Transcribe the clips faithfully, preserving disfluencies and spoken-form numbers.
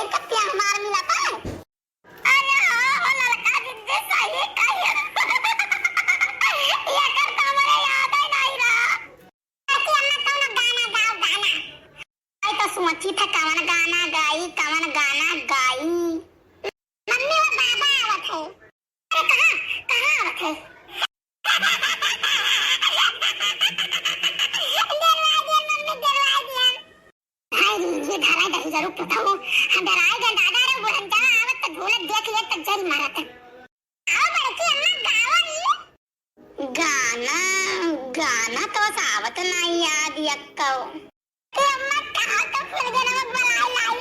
इनका प्यार मार मिला था। अरे हाँ, हो ललका जिज्जी सही कही। ये कर तो हमरे याद ही नहीं रहा। अरे अम्मा, कौनो गाना गाओ, गाना। आई तो सोची था कवन गाना गाई, कवन गाना गाई। मम्मी, वो बाबा आवत है। अरे कहाँ, कहाँ आवत है? डरवाई दिया मम्मी, डरवाई दिया। हाय रे, ये धरा दही जरूर पुताऊ। हम डराए गए दादा रे, बुढ़न जहाँ आवत तो ढोलक देख ले तो जरी मारत। आओ बड़की अम्मा, गाओ रे। गाना, गाना तो बस आवत नाई याद यक्कौ। ए अम्मा, कहा तो फुलगनवा बुलाए लाई।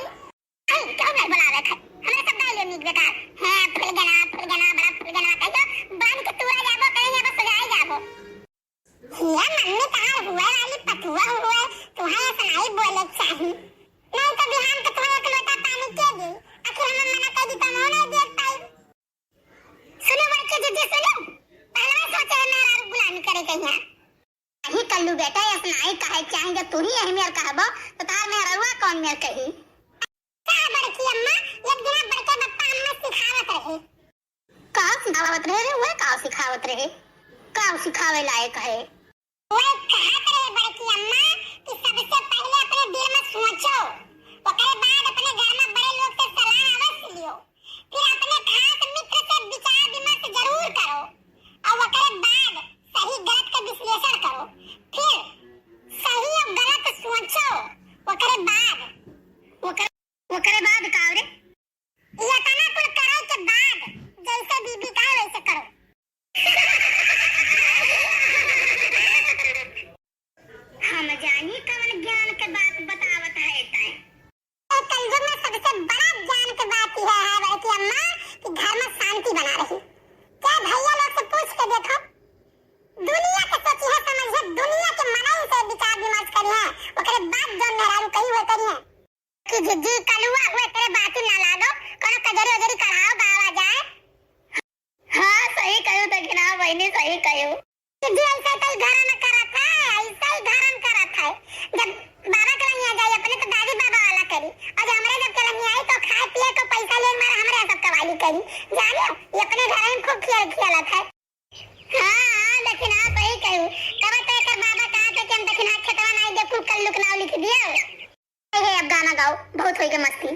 आई, क्यों नहीं बुलावे थे? हमरा सब गाय ले नीक बेकार। हैं, फुलगना, फुलगना, बड़ा फुलगना कहियो, बांध के तूरा जाबो, कहीं अब सुनाए जाबो। हिया मम्मी तहार हुए वाली पतुआ हुए, तुहें ऐसा नहीं बोले चाही। नहीं तो बिहान के तुहें एक लोटा पानी के दी, आखिर हम मना कर दी तो मुंह नहीं देख पाई। सुनो बड़की जिज्जी, सुनो, पहलवा सोचे है मेहरारू गुलामी करे के यहाँ। अही कल्लू बेटा, ऐसा नहीं कहे चाही, जब तू ही यही मेर कहबो, तो तार मेहररुआ कौन मेर कही? का बड़की अम्मा, एक दिन बड़के बप्पा अम्मा सिखावत रहे। का सिखावत रहे रे? वह का सिखावत रहे? का सिखावे लायक है? वह कहत रहे बड़की अम्मा कि सबसे पहले अपने दिल में सोचो, ओकरे बाद अपने घर में बड़े लोग से सलाह अवश्य लियो, फिर अपने खास मित्र से विचार विमर्श जरूर करो, और ओकरे बाद सही गलत के विश्लेषण करो, फिर सही और गलत सोचो, ओकरे बाद, ओकरे, ओकरे बाद का रे? ये तना कुल करे के बाद जैसे बीबी कहे वैसे करो। हम जानी कवन ज्ञान के बात बतावत है तैं। ए कलयुग में सबसे बड़ा ज्ञान के बात यह है बड़की अम्मा कि घर में शांति बना रही। क्या भैया लोग से पूछ के देखो, दुनिया के सोची है समझ है, दुनिया के मनई से विचार विमर्श करी है, ओकरे बाद जो मेहरारू कही हुए करी है। कि जिज्जी कलुआ हुए तेरे बातू ना लागो, कोनो कजरी उजरी कढ़ाओ गावा जाए। हाँ, सही कहू दखिना बहिनी, सही कहू। जिज्जी ऐसा तो ही घरन करत है, ऐसा ही घरन करत है। जब बाबा के लंगिया जाई अपने तो दादी बाबा वाला करी, और जब हमरे जब के लंगिया आई तो खाए पिए को पैसा ले मारा हमरे सब कवाली करी। जानियो, ये अपने घर में खूब खेल खेलत है। हाँ, हाँ, दखिना सही कहू। तब तो एकर बाबा कहत है कि हम दखिना खेतवा नहीं देखू, कल्लू के नाव लिख दियो। हे, अब गाना गाओ, बहुत होई के मस्ती।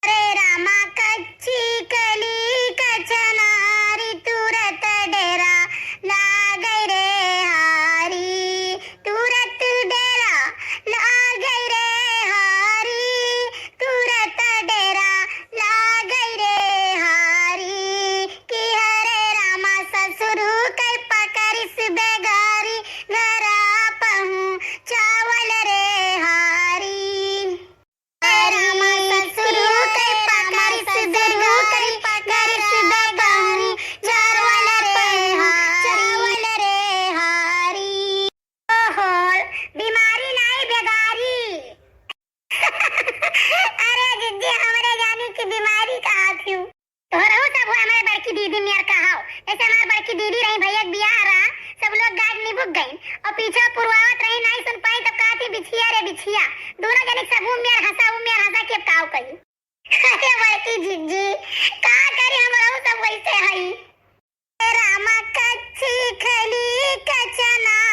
अरे रामा कच्ची कली कचनारी तुरत डेरा लागै रे हारी, तुरत डेरा लागै रे हारी, तुरत डेरा लागै रे हारी, कि हरे रामा ससुरु कै पकरिस बेगारी, घरा पहुँचावल रे हारी। रामा ससुरु कै पकरिस बेगारी, घरा पहुँचावल रे हारी, चावल रे हारी। ओहो, बीमारी नाई बेगारी। अरे जिज्जी, हमरे जानी की बीमारी कहा थी। तोहरहू सब हुआ हमारे बड़की दीदी नियर कहाओ। जैसे हमार बड़की दीदी रही, भैया के बियाह रहा, सब लोग गाज निबुक गई और पीछे पुरवावत रही, नहीं सुन पाई, तब कहा थी, "बिछिया रे बिछिया।" दोनों जने सब ऊ मेर हंसा, ऊ मेर हंसा कि अब काव कही। अरे बड़की जिज्जी, का करी, हमरहू सब वैसे हई। रामा कच्ची खली कचना